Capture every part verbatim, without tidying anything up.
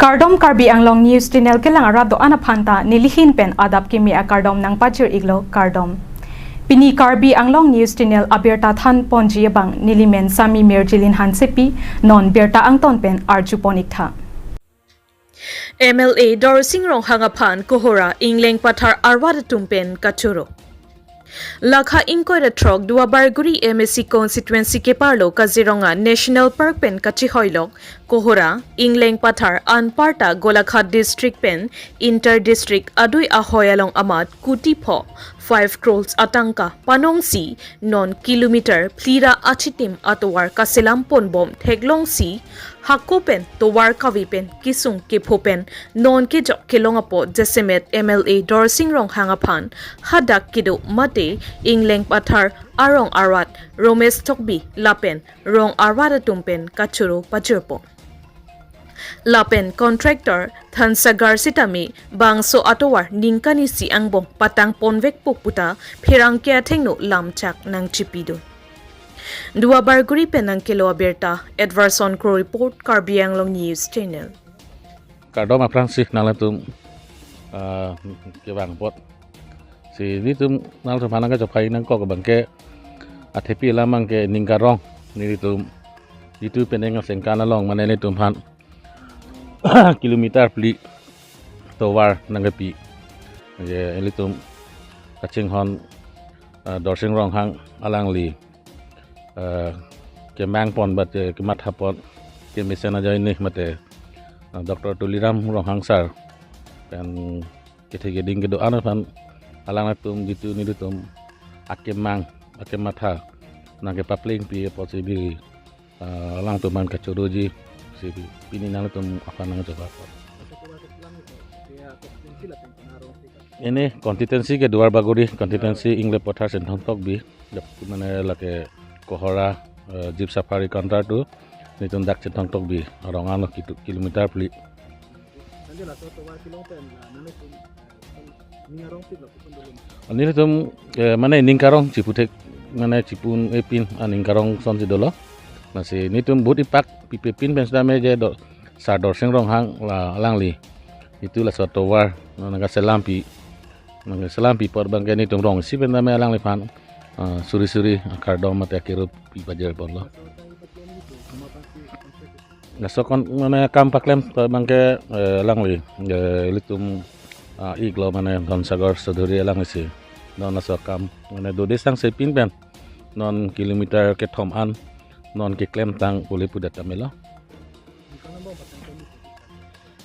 Kardom, Karbi Anglong News Channel kelang arat do-an aphan ta nelihin pen adap kimi akardom nangpajir-iklo, kardom. Pini Karbi Anglong News Channel abirta thanponji abang nelimen Sami Mirjilin Hansepi, non birta angton pen arjupon-iktha. M L A Dorsing Ronghang aphan Kohora Ingleng Pathar arwat atum pen kachoro. Lakha ingkoi ra throk Duarbagori M A C constituency keparlo Kaziranga National Park pen kachihoilok Kohora, Ingleng Pathar anparta Golaghat district pen inter district adui ahoi along amat kuti pho five crores atangka panongsi non kilometer phli ra achitim atovar kaselam ponbom theklongsi hako pen tovar kave pen kesung kepho pen non kejok kelong apot jasemet M L A Dorsing Ronghang aphan hadak kedo mate Ingleng Pathar arong arat Romesh Tokbi lapen rong arat atum pen kachoro pajirpo. Lapen contractor Thansagar sitame bangso atovar ningkan isi angbong patang ponvekpo puta pherangke athengno lamchak nangchipidun. Duarbagori pen nangkelo abirta, Edwardson Kro report, Karbi Anglong News Channel. Kardom aphrangsi nanglitum, ah, kevang apot. Si nelitum nanglitum aphan nangkachok phai nangkok abangke athepi alam abangke Ningkarong, nelitum jitu penang asengkan along mane nelitum aphan kilometer phli tovar nangkepi. Je nelitum kachinghon, ah, Dorsing Ronghang alangli, ah, kemang pon mate kematha pon kemesen ajoine mate, ah, Doctor Tuliram Ronghang sir pen kethe keding kedo-an aphan alanglitum jitu nelitum akemang akematha nangkepaplengpi apotsi bi, ah, alangtum aphan kachoroji si bi pini nanglitum aphan nangchobak apot. Ini constituency ke Duarbagori, constituency Ingleng Pathar Chinthong Tokbi, mane lake Kohora, eh, Jeep Safari counter to nelitum dak Chinthong Tokbi arong ano kitu kilometer phli. Nanti laso tovar kelong pen, ah, nanglitum, eh, Ningkarong sitlo, nelitum, eh, mane Ningkarong chiputhek, mane chipun epin, ah, Ningkarong asonsi dolo. Lasi nelitum vote ipak pipe pin pen sitame je do, sir Dorsing Ronghang la alangli jitu laso tovar nangkaselampi, nangkaselampi apot abangke nelitum rong isi pen tame alangliphan, ah, suri suri akardom mate akirup pipajirponlo. Laso kon mane kam paklem abangke, eh, alangli, eh, ilitum, ah, iklo mane Dhansagar Chaudhary alangli si. Non laso kam mane dode sangse pin pen non kilometer kethom an non keklemtang pu le pudet tame lo.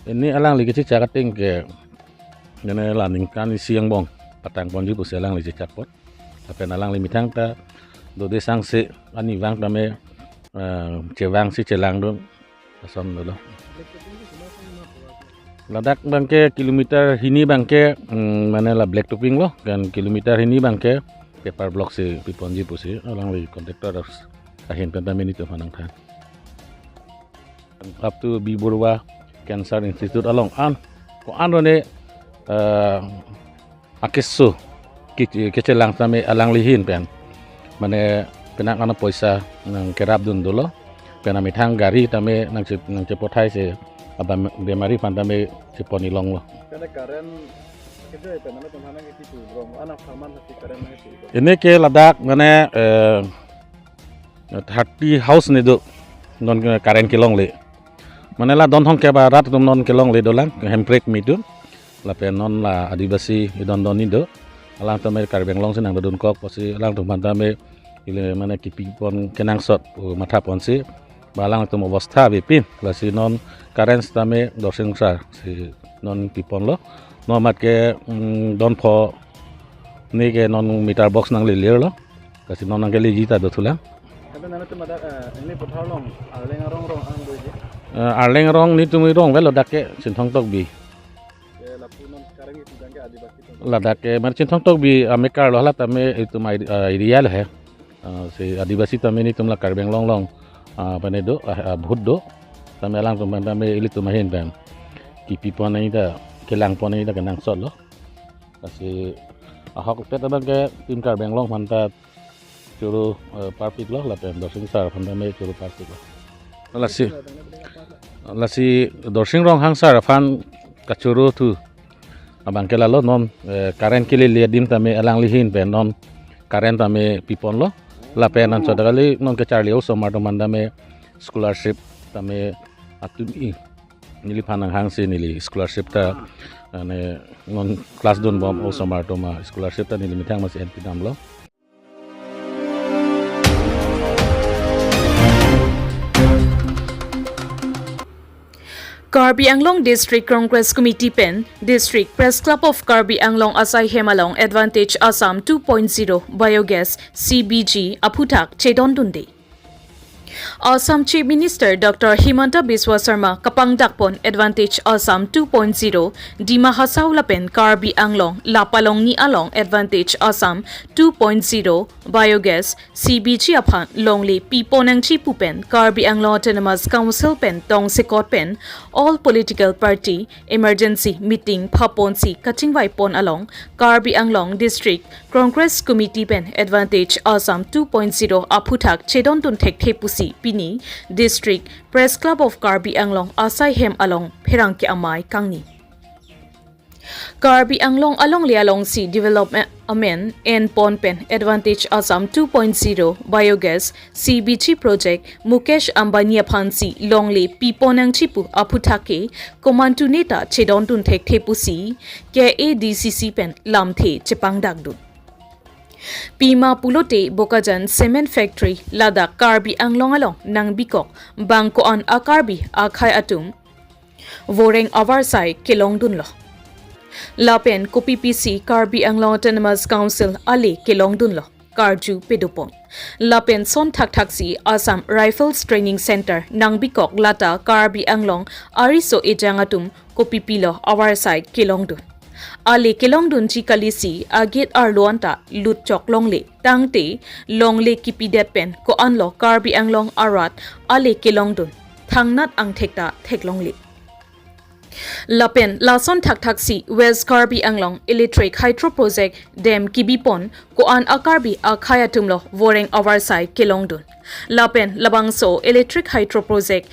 Ini alangli kechechak ateng ke mane la ningkan isi angbong patang ponji pusi alangli chechak apot. Lapen alangli methang ta dode sangse ani vang tame, eh, chevangsi chelangdun ason dolo. Ladak abangke kilometer hini abangke, mm, mane la black topping lo, kan kilometer hini abangke paper block si piponji pusi alangli contractor ahin pen tame nelitum aphan nangthan. Up to B Baruah Cancer Institute along an, ko-an rone, eh, akeso ke-, kechelang tame alangli ahin pen mane penang ano poisa nangkerapdun dolo, pen amethang gari tame nangche-, nangchepothaisi abang bemari aphan tame chepon-i longlo. Kene current kede pen ano teman nang iti tu bro, ano saman hati current nang iti. Ini ke ladak mane, eh, thirty house ni do non current kelongle. Mane la don thong ke ba rat atum non kelongle dolang, hemprek mi do. Lapen non la Adivasi idon don ni do. Alangtum me Karbi Anglong si nangdodunkok pusi alangtum aphan tame ili mane kipipon kenangsot, uh, mathaponsi ba alangtum obostha bipin. Lasi non current tame Dorsing sir si non piponlo. Non mat ke, mm, don pho ni ke non meter box nanglelirlo. Lasi non nangkeleji ta dothulang. Tapi nanglitum ada, eh, ini Pathar along, Arleng arong rong ang doji. Eh, Arleng arong nelitum rong avelo dak ke Chinthong Tokbi. Ke lapu non sekarang itu jangke Adivasi tu. Ladak ke mane Chinthong Tokbi amekar lo, hala tame itum ai-, eh, area lo he. Eh, si Adivasi tame nelitum la Karbi Anglong along, ah, pane do, ah, ah, bhut do. Tame alangtum aphan tame ilitum ahin pen kipipon nangji ta, kelangpon nangji ta kenangsotlo. Lasi ahok pet abangke Team Karbi Anglong aphan ta choro, eh, parpiklo, lapen Dorsing sir aphan tame choro parpiklo. Lasi, lasi Dorsing Ronghang sir aphan kachoro thu abang ke lalo non, eh, current kelele adim tame alangli ahin pen non current tame piponlo. Lapen anchot kali non kecharli osomar atum an tame scholarship tame atum i neliphan nanghangsi neli scholarship ta ane non class dunbom osomar atum a scholarship ta neli methang masi en pidamlo. Karbi Anglong District Congress Committee pen District Press Club of Karbi Anglong asai hem along Advantage Assam two point zero Biogas C B G aphuthak chedondunde. Assam Chief Minister Doctor Himanta Biswa Sarma kapangdakpon Advantage Assam two point zero Dima Hasao lapen Karbi Anglong la palongni along Advantage Assam two point zero Biogas C B G aphan longle piponangji pu pen Karbi Anglong Autonomous Council pen tongsekot pen all political party emergency meeting phaponsi kachingvaipon along Karbi Anglong District Congress Committee pen Advantage Assam two point zero aphuthak chedondun thekthe pusi pini District Press Club of Karbi Anglong asai hem along pherangke amei kangni. Karbi Anglong alongle alongsi development enpon pen Advantage Assam two point zero Biogas C B G Project Mukesh Ambani aphansi longle piponangji pu aphuthak ke komantu neta chedondun thekthe pusi K A D C C pen lamthe chepangdakdun. Pima pulote Bokajan Cement Factory ladak Karbi Anglong along nangbikok bang ko-an a-Karbi akhei atum voreng avarsai kelongdunlo. Lapen kopi pisi Karbi Anglong Autonomous Council ale kelongdunlo karju pedopon. Lapen son thakthaksi Assam Rifles Training Center nangbikok lata Karbi Anglong ariso ejang atum kopi pilo avarsai kelongdun. Ale kelongdunji kalisi agate arlo anta lutchok longle tangte longle kipidet pen ko-anlo Karbi Anglong arat ale kelongdun thangnat angthek ta theklongle. Lapen lason thakthaksi West Karbi Anglong Electric Hydro Project dam kibipon ko-an a-Karbi akhei atumlo voreng avarsai kelongdun. Lapen labangso Electric Hydro Project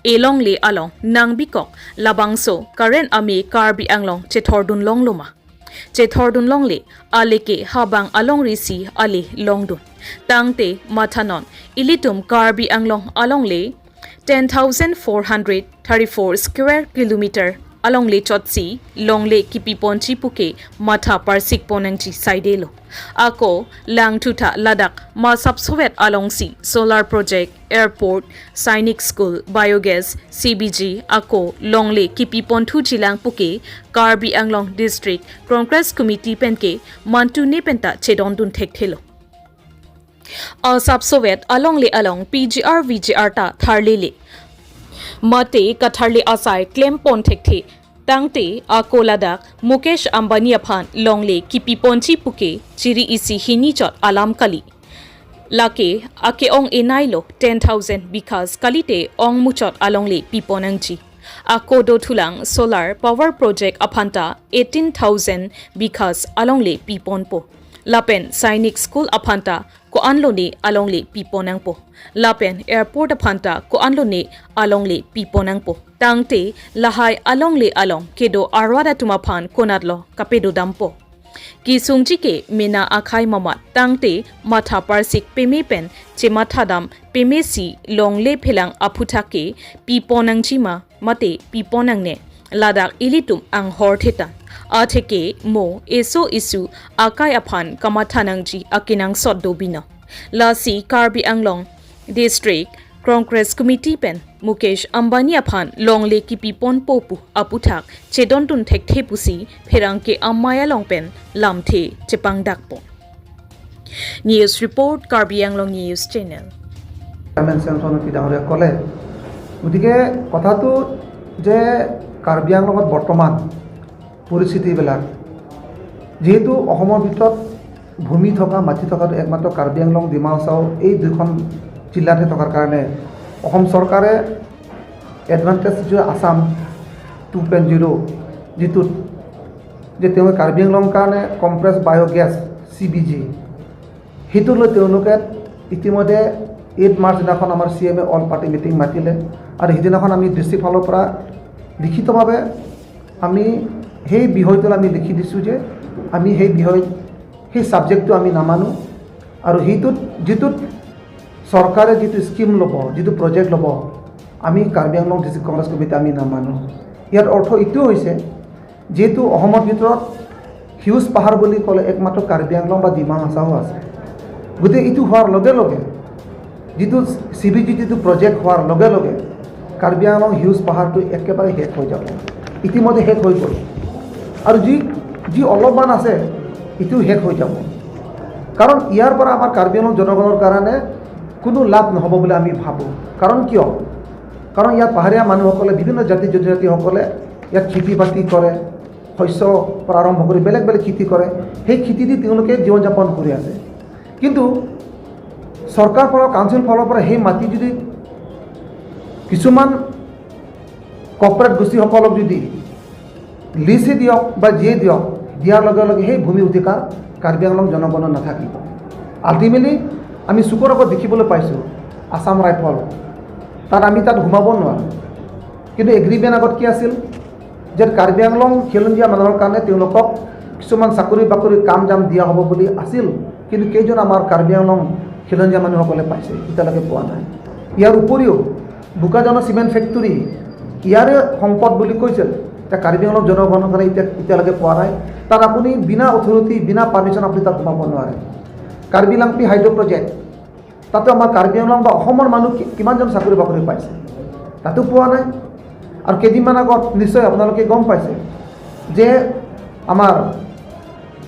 elongle along nangbikok labangso current ame Karbi Anglong chethordun longloma. Chethordun longle ale ke habang alongrisi ale longdun. Tangte mathanon ilitum Karbi Anglong alongle ten thousand four hundred thirty-four square kilometer alongle chotsi longle kipiponji puke matha parsikponangji saidelo. Ako langthutha ladak masap sovet alongsi solar project, airport, Sainik School, biogas, C B G ako longle kipiponthujilang puke Karbi Anglong District Congress Committee penke mantune penta chedondun thekthelo. Asap sovet alongle along P G R V G R ta tharlele. Mate katharle asai klempon thekthe. Tangte ako ladak Mukesh Ambani aphan longle kipiponji puke chiri isi hini chot alam kali. Lake ake-ong enailo ten thousand bighas kalite ong muchot alongle piponangji. Ako dothulang solar power project aphanta eighteen thousand bighas alongle piponpo. Lapen Sainik School aphanta ko-anlone alongle piponangpo. Lapen airport aphanta ko-anlone alongle piponangpo. Tangte lahai alongle along kedo arwat atum aphan konatlo kapedodampo. Kesungji ke mena akhai mamat tangte matha parsik peme pen chemathadam pemesi longle phelang aphuthak ke piponangjima mate piponangne ladak ilitum anghor thetan. Atheke mo eso isu akai aphan kamathanangji akenangsot dobino. Lasi Karbi Anglong District Congress Committee pen Mukesh Ambani aphan longle kipiponpo pu aphuthak chedondun thekthe pusi pherangke amei along pen lamthe chepangdakpo. News report, Karbi Anglong News Channel. Chairman Samson অতি ডাঙৰীয়া ক'লে। গতিকে কথাটো যে কাৰ্বি আংলঙত বৰ্তমান পৰিস্থিতিবিলাক, যিহেতু অসমৰ ভিতৰত ভূমি থকা, মাটি থকাটো একমাত্ৰ কাৰ্বি আংলং, ডিমা হাছাও এই দুখন জিলাতহে থকাৰ কাৰণে অসম চৰকাৰে এডভান্টেজ যিটো আছাম টু পইণ্ট জিৰ' যিটোত যে তেওঁলোকে কাৰ্বি আংলং কাৰণে কম্প্ৰেছ বায়' গেছ চি বি জি, সেইটো লৈ তেওঁলোকে ইতিমধ্যে এইট মাৰ্চ দিনাখন আমাৰ C M A all party meeting মাতিলে আৰু সিদিনাখন আমি ডিষ্ট্ৰিক্ট ফালৰ পৰা লিখিতভাৱে আমি সেই বিষয়টো আমি লিখি দিছোঁ যে আমি সেই বিষয়, সেই ছাবজেক্টটো আমি নামানো আৰু সেইটোত যিটোত চৰকাৰে যিটো স্কিম ল'ব, যিটো প্ৰজেক্ট ল'ব, আমি কাৰ্বি আংলং ডিষ্ট্ৰিক্ট কংগ্ৰেছ কমিটি আমি নামানো। ইয়াৰ অৰ্থ এইটো হৈছে, যিহেতু অসমৰ ভিতৰত সেউজ পাহাৰ বুলি ক'লে একমাত্ৰ কাৰ্বি আংলং বা ডিমা হাছাও আছে। গতিকে এইটো হোৱাৰ লগে লগে, যিটো চি বি জি টিটো প্ৰজেক্ট হোৱাৰ লগে লগে কাৰ্বি আংলং সেউজ পাহাৰটো একেবাৰে শেষ হৈ যাব, ইতিমধ্যে শেষ হৈ গ'ল। আৰু যি, যি অলপমান আছে, এইটো শেষ হৈ যাব। কাৰণ ইয়াৰ পৰা আমাৰ কাৰ্বি আংলং জনগণৰ কাৰণে কোনো লাভ নহ'ব বুলি আমি ভাবোঁ। কাৰণ কিয়? কাৰণ ইয়াত পাহাৰীয়া মানুহসকলে, বিভিন্ন জাতি জনজাতিসকলে ইয়াত খেতি বাতি কৰে, শস্য পৰা আৰম্ভ কৰি বেলেগ বেলেগ খেতি কৰে। সেই খেতি দি তেওঁলোকে জীৱন যাপন কৰি আছে। কিন্তু চৰকাৰ ফালৰ, কাউন্সিল ফালৰ পৰা সেই মাটি যদি কিছুমান কৰ্পৰেট গোষ্ঠীসকলক যদি লিজে দিয়ক বা যিয়ে দিয়ক, দিয়াৰ লগে লগে সেই ভূমি অধিকাৰ কাৰ্বি আংলং জনগণৰ নাথাকিব। আল্টিমেটলি আমি চকুৰ আগত দেখিবলৈ পাইছোঁ, আছাম ৰাইফল, তাত আমি তাত সোমাব নোৱাৰোঁ। কিন্তু এগ্ৰিমেণ্ট আগত কি আছিল যে কাৰ্বি আংলং খিলঞ্জীয়া মানুহৰ কাৰণে তেওঁলোকক কিছুমান চাকৰি বাকৰি কাম জাম দিয়া হ'ব বুলি আছিল, কিন্তু কেইজন আমাৰ কাৰ্বি আংলং খিলঞ্জীয়া মানুহসকলে পাইছে? এতিয়ালৈকে পোৱা নাই। ইয়াৰ উপৰিও বোকাজানৰ চিমেণ্ট ফেক্টৰী, ইয়াৰে সম্পদ বুলি কৈছিল, এতিয়া কাৰ্বি আংলং জনগণৰ কাৰণে এতিয়া, এতিয়ালৈকে পোৱা নাই। তাত আপুনি বিনা অথৰিটি, বিনা পাৰ্মিশ্যন আপুনি তাত সোমাব নোৱাৰে। কাৰ্বি লাংপি হাইড্ৰ' প্ৰজেক্ট, তাতো আমাৰ কাৰ্বি আংলং বা অসমৰ মানুহ কি-, কিমানজন চাকৰি বাকৰি পাইছে, তাতো পোৱা নাই। আৰু কেইদিনমান আগত নিশ্চয় আপোনালোকে গম পাইছে যে আমাৰ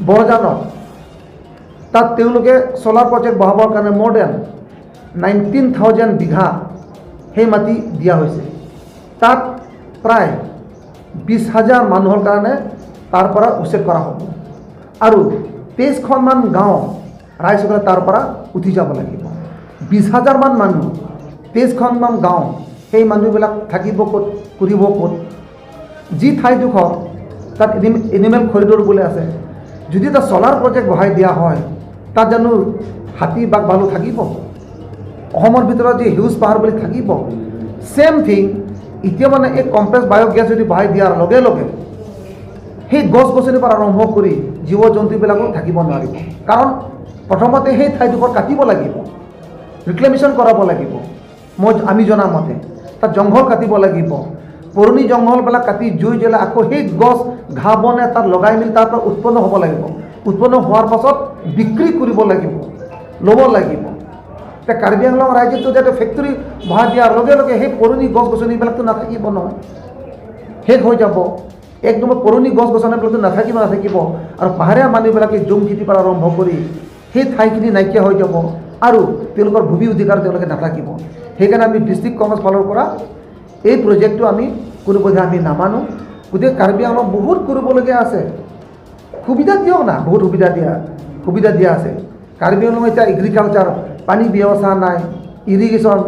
বৰজানত তাত তেওঁলোকে চ'লাৰ প্ৰজেক্ট বহাবৰ কাৰণে more than নাইনটিন থাউজেণ্ড বিঘা সেই মাটি দিয়া হৈছে। তাত প্ৰায় বিছ হাজাৰ মানুহৰ কাৰণে তাৰ পৰা উচ্ছেদ কৰা হ'ব আৰু তেইছখনমান গাঁও ৰাইজসকলে তাৰ পৰা উঠি যাব লাগিব। বিছ হাজাৰমান মানুহ, তেইছখনমান গাঁও, সেই মানুহবিলাক থাকিব ক'ত, কৰিব ক'ত? যি ঠাইডোখৰ তাত এনিম-, এনিমেল কৰিডৰ বুলি আছে, যদি এটা চ'লাৰ প্ৰজেক্ট বহাই দিয়া হয়, তাত জানো হাতী, বাঘ, ভালু থাকিব? অসমৰ ভিতৰত যি সেউজ পাহাৰ বুলি থাকিব? ছেম থিং, এতিয়া মানে এই কম্প্ৰেছ বায়' গেছ যদি বহাই দিয়াৰ লগে লগে সেই গছ গছনিৰ পৰা আৰম্ভ কৰি জীৱ জন্তুবিলাকো থাকিব নোৱাৰিব। কাৰণ প্ৰথমতে সেই ঠাইডোখৰ কাটিব লাগিব, ৰিক্লেমেশ্যন কৰাব লাগিব। মই, আমি জনা মতে তাত জংঘল কাটিব লাগিব। পুৰণি জংঘলবিলাক কাটি জুই জ্বলাই আকৌ সেই গছ ঘাঁহ বনে তাত লগাই মেলি তাৰ পৰা উৎপন্ন হ'ব লাগিব। উৎপন্ন হোৱাৰ পাছত বিক্ৰী কৰিব লাগিব, ল'ব লাগিব। এতিয়া কাৰ্বি আংলং ৰাইজেতো যাতে ফেক্টৰী বহাই দিয়াৰ লগে লগে সেই পুৰণি গছ গছনিবিলাকতো নাথাকিব নহয়, শেষ হৈ যাব। এক নম্বৰ, পুৰণি গছ গছনিবিলাকতো নাথাকিব, নাথাকিব। আৰু পাহাৰীয়া মানুহবিলাকে জুম খেতিৰ পৰা আৰম্ভ কৰি সেই ঠাইখিনি নাইকিয়া হৈ যাব আৰু তেওঁলোকৰ ভূমি অধিকাৰ তেওঁলোকে নাথাকিব। সেইকাৰণে আমি ডিষ্ট্ৰিক্ট কংগ্ৰেছ ফালৰ পৰা এই প্ৰজেক্টটো আমি কোনোপধ্যে আমি নামানো। গতিকে কাৰ্বি আংলং বহুত কৰিবলগীয়া আছে। সুবিধা দিয়ক না, বহুত সুবিধা দিয়া, সুবিধা দিয়া আছে। কাৰ্বি আংলং এতিয়া এগ্ৰিকালচাৰ, পানী ব্যৱস্থা নাই, ইৰিগেশ্যন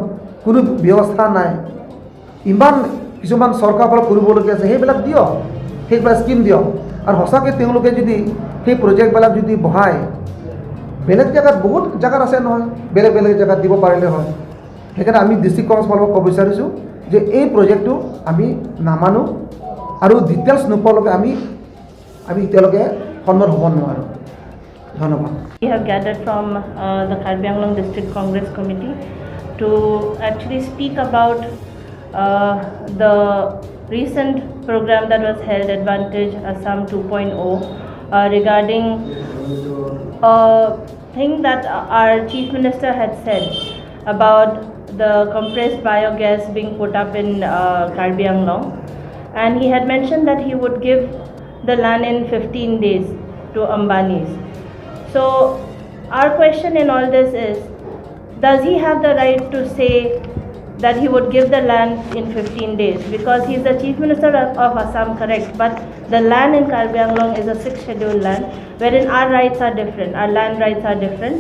কোনো ব্যৱস্থা নাই। ইমান কিছুমান চৰকাৰৰ পৰা কৰিবলগীয়া আছে, সেইবিলাক দিয়ক, সেইবিলাক স্কিম দিয়ক। আৰু সঁচাকৈ তেওঁলোকে যদি সেই প্ৰজেক্টবিলাক যদি বহায়, বেলেগ জেগাত, বহুত জেগাত আছে নহয়, বেলেগ বেলেগ জেগাত দিব পাৰিলে হয়। সেইকাৰণে আমি ডিষ্ট্ৰিক্ট কংগ্ৰেছ ফালৰ পৰা ক'ব বিচাৰিছোঁ যে এই প্ৰজেক্টটো আমি নামানো আৰু ডিটেইলছ নোপোৱালৈকে আমি, আমি এতিয়ালৈকে সন্মত হ'ব নোৱাৰোঁ। ধন্যবাদ। We have gathered from uh, the Karbi Anglong District Congress Committee to actually speak about uh, the recent program that was held, Advantage Assam two point oh, uh, regarding a thing that our Chief Minister had said about the compressed biogas being put up in uh, Karbi Anglong. And he had mentioned that he would give the land in fifteen days to Ambani's. So, our question in all this is, does he have the right to say that he would give the land in fifteen days? Because he is the Chief Minister of, of Assam, correct, but the land in Karbi Anglong is a sixth schedule land, wherein our rights are different, our land rights are different.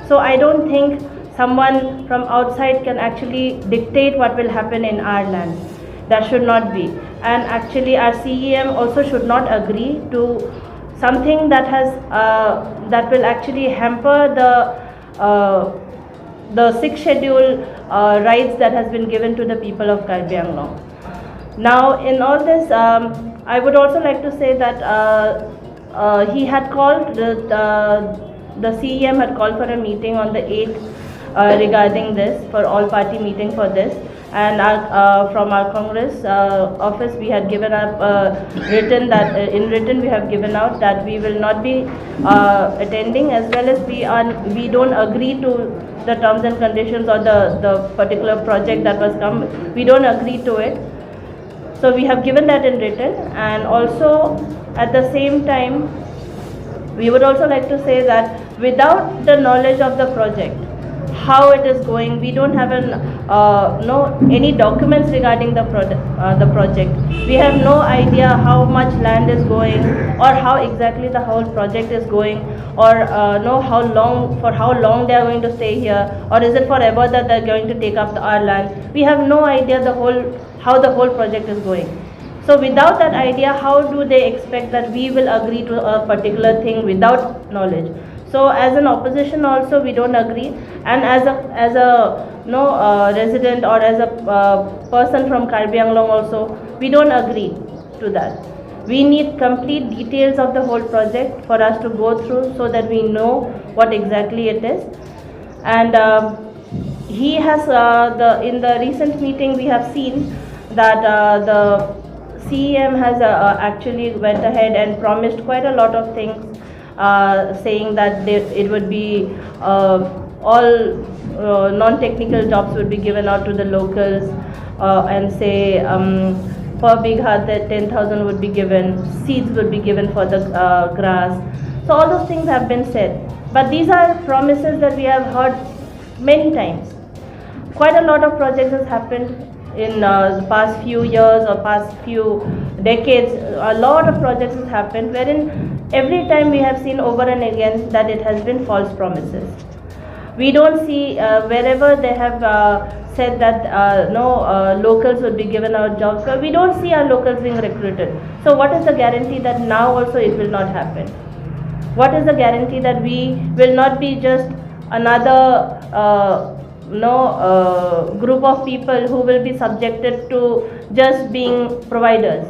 So, I don't think someone from outside can actually dictate what will happen in our land. That should not be. And actually, our C E M also should not agree to something that has uh, that will actually hamper the uh, the sixth schedule uh, rights that has been given to the people of Karbi Anglong. Now, in all this, um, I would also like to say that uh, uh, he had called, the, uh, the C E M had called for a meeting on the eighth uh, regarding this, for all party meeting for this. And our, uh, from our Congress uh, office, we had given up uh, written that uh, in written we have given out that we will not be uh, attending, as well as we are we don't agree to the terms and conditions or the the particular project that was come. We don't agree to it. So we have given that in written, and also at the same time, we would also like to say that without the knowledge of the project, how it is going, we don't have an uh, no any documents regarding the product, uh, the project. We have no idea how much land is going, or how exactly the whole project is going, or uh, know how long for how long they are going to stay here, or is it forever that they're going to take up our land. We have no idea the whole how the whole project is going. So without that idea, how do they expect that we will agree to a particular thing without knowledge? So as an opposition also, we don't agree, and as a as a no uh, resident or as a uh, person from Karbi Anglong also, we don't agree to that. We need complete details of the whole project for us to go through so that we know what exactly it is. And um, he has uh, the in the recent meeting we have seen that uh, the C E M has uh, uh, actually went ahead and promised quite a lot of things, uh, saying that they, it would be uh, all uh, non-technical jobs would be given out to the locals, uh, and say um, per bigha that ten thousand would be given, seeds would be given for the uh, grass. So all those things have been said. But these are promises that we have heard many times. Quite a lot of projects has happened in uh, the past few years or past few decades. A lot of projects has happened wherein every time we have seen over and again that it has been false promises. We don't see uh, wherever they have uh, said that uh, no uh, locals would be given out jobs, but we don't see our locals being recruited. So what is the guarantee that now also it will not happen? What is the guarantee that we will not be just another uh, no uh, group of people who will be subjected to just being providers?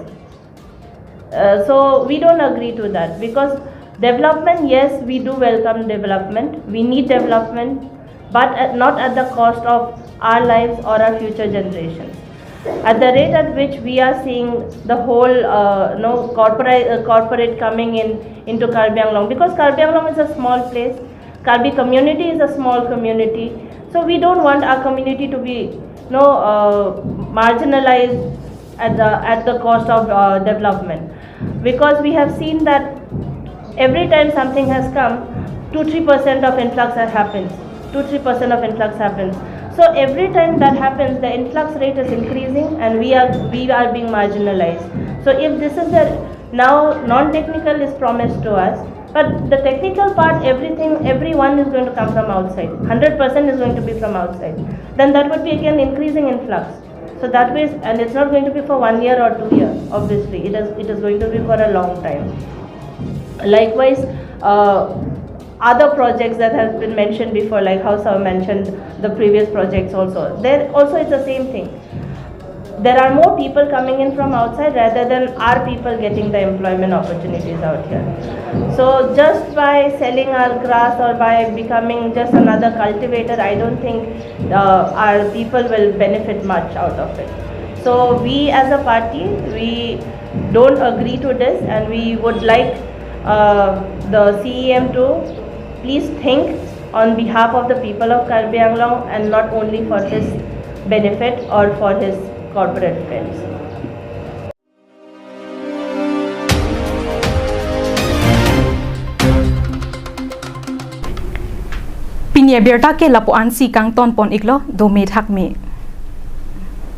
Uh, so we don't agree to that, because development, yes, we do welcome development. We need development, but at, not at the cost of our lives or our future generations. At the rate at which we are seeing the whole uh, no corporate uh, corporate coming in into Karbi Anglong, because Karbi Anglong is a small place, Karbi community is a small community, so we don't want our community to be no uh, marginalized at the at the cost of uh, development, because we have seen that every time something has come, two three percent of influx ha- happens. Two three percent of influx happens. So every time that happens, the influx rate is increasing, and we are we are being marginalized. So if this is the now non-technical is promised to us, but the technical part, everything, everyone is going to come from outside. Hundred percent is going to be from outside. Then that would be again increasing influx. So that way, and it's not going to be for one year or two years. Obviously, it is it is going to be for a long time. Likewise, uh, other projects that have been mentioned before, like how sir mentioned the previous projects also, there also it's the same thing. There are more people coming in from outside rather than our people getting the employment opportunities out here. So just by selling our grass or by becoming just another cultivator, I don't think uh, our people will benefit much out of it. So we as a party, we don't agree to this, and we would like uh, the C E M to please think on behalf of the people of Karbi Anglong and not only for his benefit or for his corporate friends. Pini abirta ke lapu ansi kangton pon iklo, dome thakme.